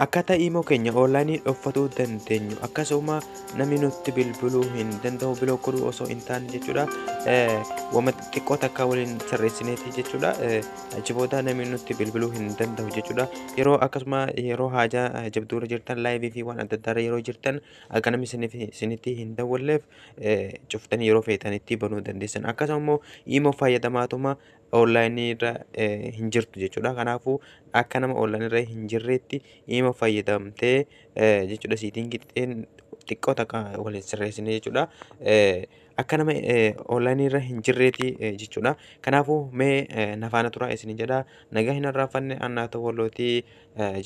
Akkaataa imo keenya online dhokfatuu dandeenyu, akkasuma namni nutti bilbiluu hin danda'u, block godhuu osoo hin taane jechuudha. Wama xiqqoo takka waliin sirreessineeti jechuudha. Achi booda namni nutti bilbiluu hin danda'u jechuudha. Yeroo akkasuma yeroo haajaa jabduurra jirtan, live fi waan adda addaarra yeroo jirtan, akka namni isinitti hin dawwalleef cuftanii yeroo feetanitti banuu dandeessan. Akkasuma immoo imo fayyadamaatuma online irra hin jirtu jechuudha. Kanaafuu akka nama online irra hin jirreetti imo fayyadamtee jechuudha, setting xiqqoo takka waliin sirreessine jechuudha. Akka nama online irra hin jirreeti jechuudha. Kanaafuu mee nafaana turaa isin jedha. Nagaa hin arraanfanne, annaa ta'u wallootii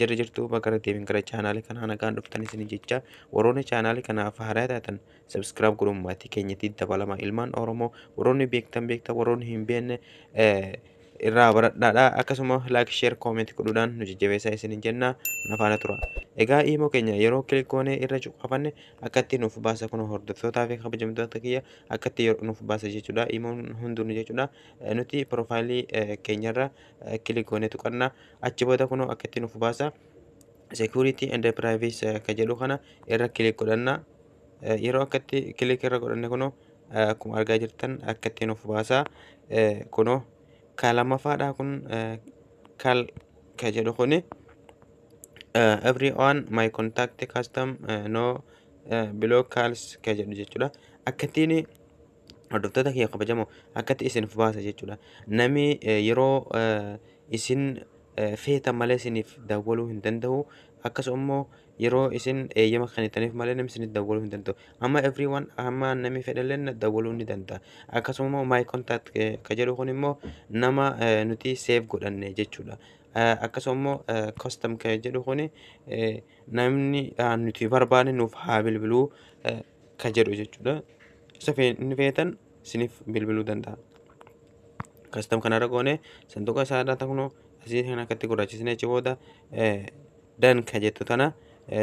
jirri jirtu, bakka deebiin gara chaanaalii kanaa nagaan dhuftan isin jecha. Warroonni chaanaalii kanaaf haaraa taatan subscribe godhuun maatii keenyatti dabalama. Ilmaan Oromoo warroonni beektan beektan, warroonni hin beekne irraa baradhaadha. Akkasuma like, share, comment godhuudhaan nu jajjabeessaa isin jenna, nafaana tura. Egaa imo keenya yeroo click goonee irra cuqqafanne akkatti nuuf baasa. Kun hordoftootaa fi kabajamtoota kiyya, akkatti nuuf baasa jechuudha. Imoon hundinuu jechuudha. Nuti profile keenyarra click goonee tuqanna. Achi booda kunoo akkatti nuuf baasa. Security and privacy ka jedhu kana irra click godhanna. Yeroo akkatti click irra godhanne, kunoo akkuma argaa jirtan akkatti nuuf baasa. Kunoo ka lammaffaadha kun, call ka jedhu kuni, everyone my contact, custom, no, block calls ka jedhu jechuudha. Akkattiin hordoftoota kiyya kabajamoo akkatti isiniif baasa jechuudha. Namni yeroo isin feetan malee isiniif dawwaluu hin danda'u. Akkasuma immoo yeroo isin eeyyama kennitaniif malee namni isiniif dawwaluu hin danda'u. Amma everyone, amma namni fedhallee dawwaluu ni danda'a. Akkasuma immoo my contact ka jedhu kun immoo nama nuti save godhanne jechuudha. Akkasuma immoo custom kan jedhu kuni namni nuti barbaanne nuuf haa bilbiluu ka jedhu jechuudha. Isa inni feetan isiniif bilbiluu danda'a. Custom kanarra goone sanduuqa isaa irraa kunoo asii kan akkatti gurraachisne, achi booda done ka jettu tana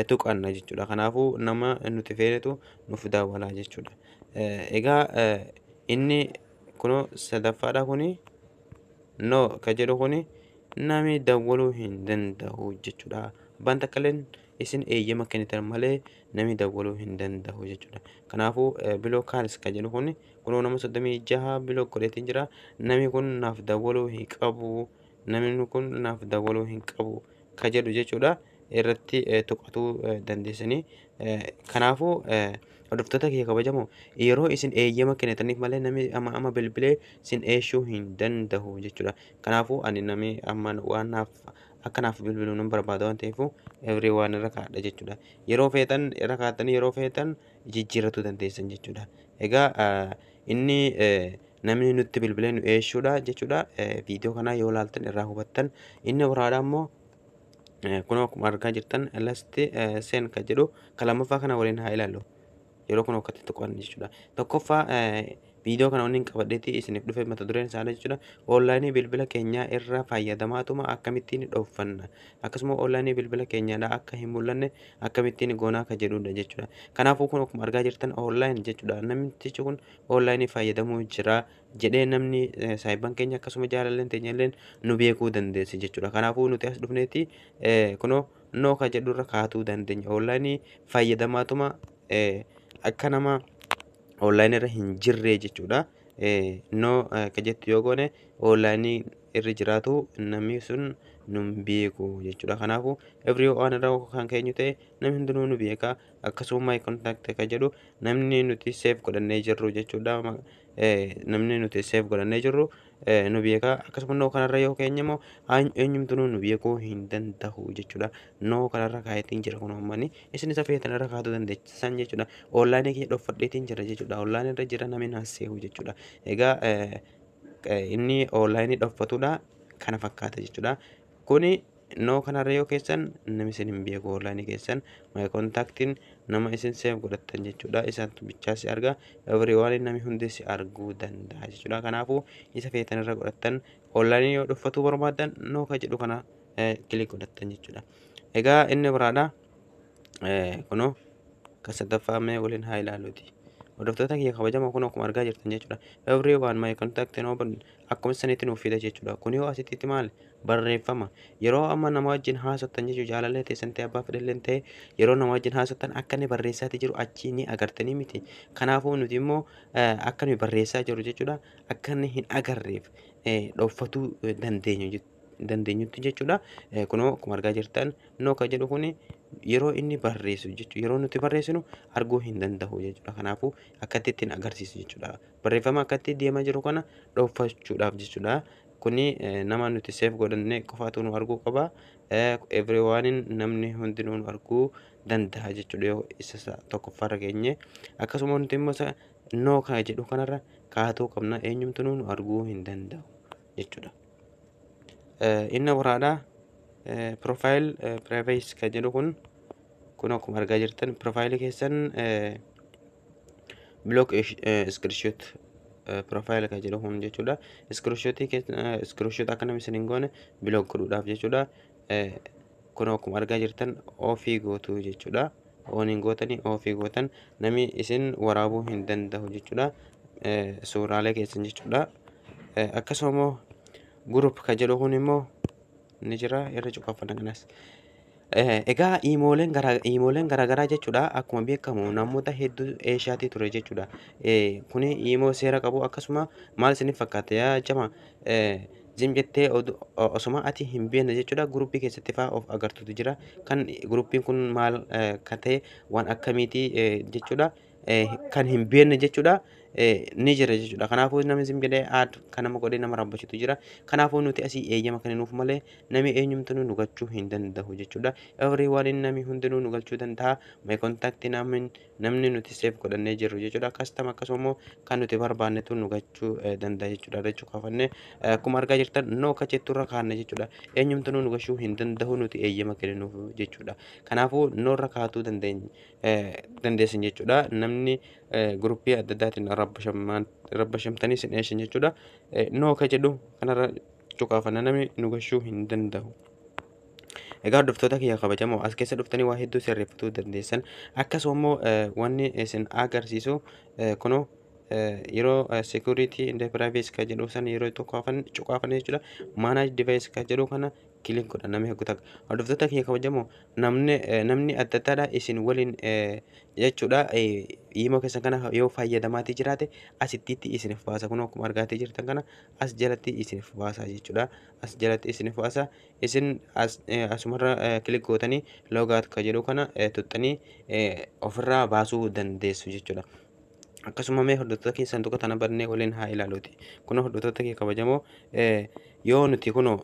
tuqanna jechuudha. Kanaafuu nama nuti feenetu nuuf daawwala jechuudha. Egaa inni kunoo sadaffaadha kuni, no ka jedhu kuni namni dawwaluu hin danda'u jechuudha. Abbaan takka illee isin eeyyama kennitan malee namni dawwaluu hin danda'u jechuudha. Kanaafuu block calls ka jedhu kuni kunoo nama 36 block godheetiin jira. Namni kun naaf dawwaluu hin qabu. Namni kun naaf dawwaluu hin qabu ka jedhu jechuudha. Irratti tuqatuu dandeessanii. Kanaafuu hordoftoota kiyya kabajamoo, yeroo isin eeyyama kennitaniif malee namni amma amma bilbilee isin eeshuu hin danda'u jechuudha. Kanaafuu ani namni amma waan naaf akka naaf bilbiluu nan barbaada waan ta'eef everyone irra kaa'adha jechuudha. Yeroo feetan irra kaa'attanii yeroo feetan jijjiirratuu dandeessan jechuudha. Egaa inni namni nutti bilbilee nu eeshuudha jechuudha. Viidiyoo kana yoo ilaaltan irraa hubattan. Inni biraadha immoo kunoo akkuma argaa jirtan last seen kan jedhu kan lammaffaa kana waliin haa ilaallu. Yeroo kun akkatti tuqan jechuudha. Tokkoffaa viidiyoo kana wanni qabadheetti isiniif dhufe mata dureen isaa jechuudha. Online bilbila keenyaa irra fayyadamaatuma akkamittiin dhokfanna, akkasuma online bilbila keenyaadha akka hin mul'anne akkamittiin goonaa ka jedhudha jechuudha. Kanaafuu kun akkuma argaa jirtan online jechuudha. Namtichi kun online fayyadamuu jira jedhee namni saayiban keenya akkasuma jaalalleen teenya illee nu beekuu dandeessi jechuudha. Kanaafuu nuti as dhufneeti kunoo no ka jedhurra kaatuu dandeenya. Online fayyadamaatuma akka nama online irra hin jirre jechuudha. No ka jettu yoo goone, online irra jiraatu namni sun nun beeku jechuudha. Kanaafuu everyone irra kan keenyu ta'e namni hundinuu nu beeka. Akkasuma my contact ka jedhu namni nuti save godhannee jirru jechuudha. Namni nuti save godhannee jirru nu beeka. Akkasuma no kanarra yoo keenye immoo eenyumtuu nu beekuu hin danda'u jechuudha. No kanarra kaayetiin jira kun uummanni isin isa feetan irra kaa'uu dandeessan jechuudha. Online kiyya dhokfadheetiin jira jechuudha. Online irra jira namni naasseehu jechuudha. Egaa inni online dhokfatudha kana fakkaata jechuudha. Kuni no kanarra yoo keessan namni isin hin beeku online keessan. My contactiin nama isin save godhattan jechuudha. Isaantu bichaa si arga. Everyone namni hundi si arguu danda'a jechuudha. Kanaafuu isa feetan irra godhattan. Online yoo dhokfatuu barbaadan no ka jedhu kana click godhattan jechuudha. Egaa inni biraadha. Kunoo kan sadaffaa mee waliin haa ilaaluuti. Hordoftoota kiyya kabajamoo, kun akkuma argaa jirtan jechuudha. Everyone my contact open akkuma sanitti nuuf fida jechuudha. Kun yoo asitti maal barreeffama yeroo amma nama wajjin haasottan jechuudha, jaalallee teessan ta'e, abbaa fedhallee ta'e, yeroo nama wajjin haasottan akka inni barreessaati jiru achii ni agartanii miti. Kanaafuu nuti immoo akka nuyi barreessaa jiru jechuudha, akka inni hin agarreef dhoffatuu dandeenyu dandeenyutti jechuudha. Kunoo akkuma argaa jirtan, no ka jedhu kuni yeroo inni barreessu jechuudha. Yeroo nuti barreessinu arguu hin danda'u jechuudha. Kanaafuu akkatti ittiin agarsiisu jechuudha. Barreeffama akkatti deemaa jiru kana dhoffachuudhaaf jechuudha. Kuni nama nuti save godhannee qofaatu nu arguu qaba. Everyone, namni hundinuu nu arguu danda'a jechuudha yoo isa tokkoffaarra geenye. Akkasuma nuti immoo no ka jedhu kanarra kaatuu qabna, eenyumtuu nu arguu hin danda'u jechuudha. Inni biraadha, profile privacy kan jedhu kun akkuma argaa jirtan profile keessan block screenshot profile kan jedhu kun jechuudha. Screenshotii screenshot akka namni isin hin goone block godhuudhaaf jechuudha. Kun akkuma argaa jirtan off gootu jechuudha. On hin gootanii, off gootan, namni isin waraabuu hin danda'u jechuudha. Suuraalee keessan jechuudha. Akkasuma immoo group kan jedhu kun immoo ni jira, irra cuqaaffanna kanas. Egaa iimooleen garaagaraa jechuudha, akkuma beekamu namoota hedduu eeshaatii ture jechuudha. Kuni iimoo seera qabu. Akkasuma maal isiniif fakkaata yaa jama? Zim jettee osuma ati hin beekne jechuudha, guruppii keessatti fa'aa of agartutu jira. Kan guruppiin kun maal ka ta'e, waan akkamiiti jechuudha, kan hin beekne jechuudha ni jira jechuudha. Kanaafuu namni zim jedhee add kan nama godhee nama raabbachitu jira. Kanaafuu nuti asii eeyyama kenninuuf malee namni eenyumtuu nu galchuu hin danda'u jechuudha. Everyone, namni hundinuu nu galchuu danda'a. My contact, namni nuti save godhannee jirru jechuudha. Custom, akkasuma immoo kan nuti barbaannetu nu galchuu danda'a jechuudha. Jechuu kaafannee akkuma argaa jirtan no ka jetturra kaanne jechuudha. Eenyumtuu nu galchuu hin danda'u nuti eeyyama kenninuuf jechuudha. Kanaafuu noorra kaatuu dandeessan jechuudha. Namni guruppii adda addaatiin rabbashamtanii isin eessan jechuudha. No ka jedhu kanarra cuqaafanna, namni nu gashuu hin danda'u. Egaa hordoftoota kiyya kabajamoo, as keessa dhuftanii waa hedduu sirreeffatuu dandeessan. Akkasuma immoo wanni isin agarsiisu kunoo yeroo security and privacy kan jedhu san yeroo tokko cuqaafan jechuudha. Manage device kan jedhu kana click godha namni hedduu takka. Hordoftoota kiyya kabajamoo, namni adda addaadha isin waliin jechuudha. Iimoo keessan kana yoo fayyadamaatii jiraate asittiitti isiniif baasa. Kun akkuma argaatii jirtan kana as jalatti isiniif baasa jechuudha. As jalatti isiniif baasa. Isin asumarra click gootanii logout kan jedhu kana tuxxanii ofirraa baasuu dandeessu jechuudha. Akkasuma mee hordoftoota keessan tokko tana barnee waliin haa ilaaluuti. Kun hordoftoota kee kabajamoo, yoo nuti kunoo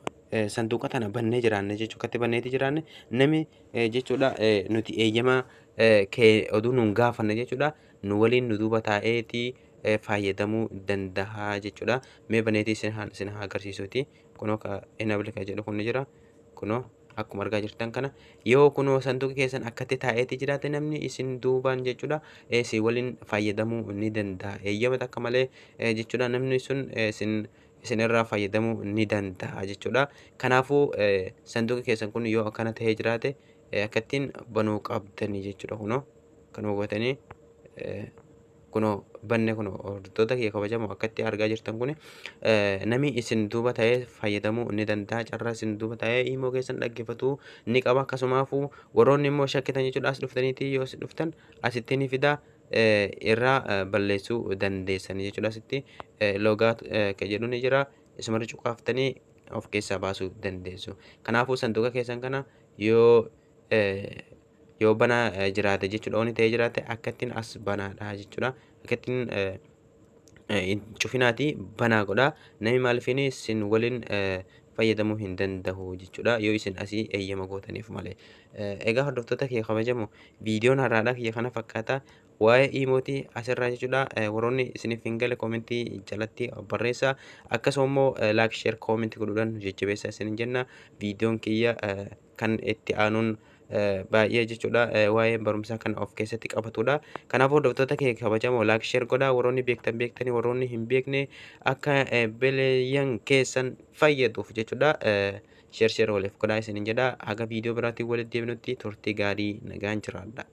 sanduuqa tana bannee jiraanne jechuudha, akkatti banneeti jiraanne, nami jechuudha nuti eeyyama kee oduu nuun gaafanne jechuudha, nu waliin nu duuba taa'eeti fayyadamuu danda'a jechuudha. Mee baneetii isin haa agarsiisuuti. Kunoo ka enable ka jedhu kun ni jira. Kunoo akkuma argaa jirtan kana, yoo kunoo sanduuqi keessan akkatti taa'eeti jiraate, namni isin duubaan jechuudha isin waliin fayyadamuu ni danda'a. Eeyyama takka malee jechuudha, namni sun isin irraa fayyadamuu ni danda'a jechuudha. Kanaafuu sanduuqi keessan kun yoo akkana ta'ee jiraate akkattiin banuu qabdanii jechuudha. Kunoo kanuma gootanii kunoo banne. Kunoo hordoftoota kiyya kabajamoo, akkatti argaa jirtan kun namni isin duuba ta'ee fayyadamuu ni danda'a. Carraa isin duuba ta'ee imoo keessan dhaggeeffatu ni qaba. Akkasumaafuu warroonni immoo shakkitan jechuudha, as dhuftaniiti yoo as dhuftan asitti ni fida, irraa balleessuu dandeessan jechuudha. Asitti logout kan jedhu ni jira, isumarra cuqaaftanii of keessaa baasuu dandeessu. Kanaafuu sanduuqa keessan kana yoo banaa jiraate jechuudha, on ta'ee jiraate, akkattiin as banaadha jechuudha. Akkattiin cufinaati banaa godha. Namni maaliifini isin waliin fayyadamuu hin danda'u jechuudha yoo isin asii eeyyama gootaniif malee. Egaa hordoftoota kiyya kabajamoo, viidiyoon har'aadha kiyya kana fakkaata. Waa'ee iimootii asirraa jechuudha, warroonni isiniif hin gale koomentii jalatti barreessa. Akkasuma immoo like, share, koomentii godhuudhaan jajjabeessaa isin jenna. Viidiyoon kiyya kan itti aanuun baay'ee jechuudha waa'ee barumsaa kan of keessatti qabatudha. Kanaafuu hordoftoota kee kabajamoo, like, share godhaa. Warroonni beektan beektanii, warroonni hin beekne akka beleeyyan keessan fayyaduuf jechuudha. Share share waliif godhaa isinin jedha. Haga viidiyoo biraatiin walitti deebinutti turtii gaarii, nagaan jiraadha.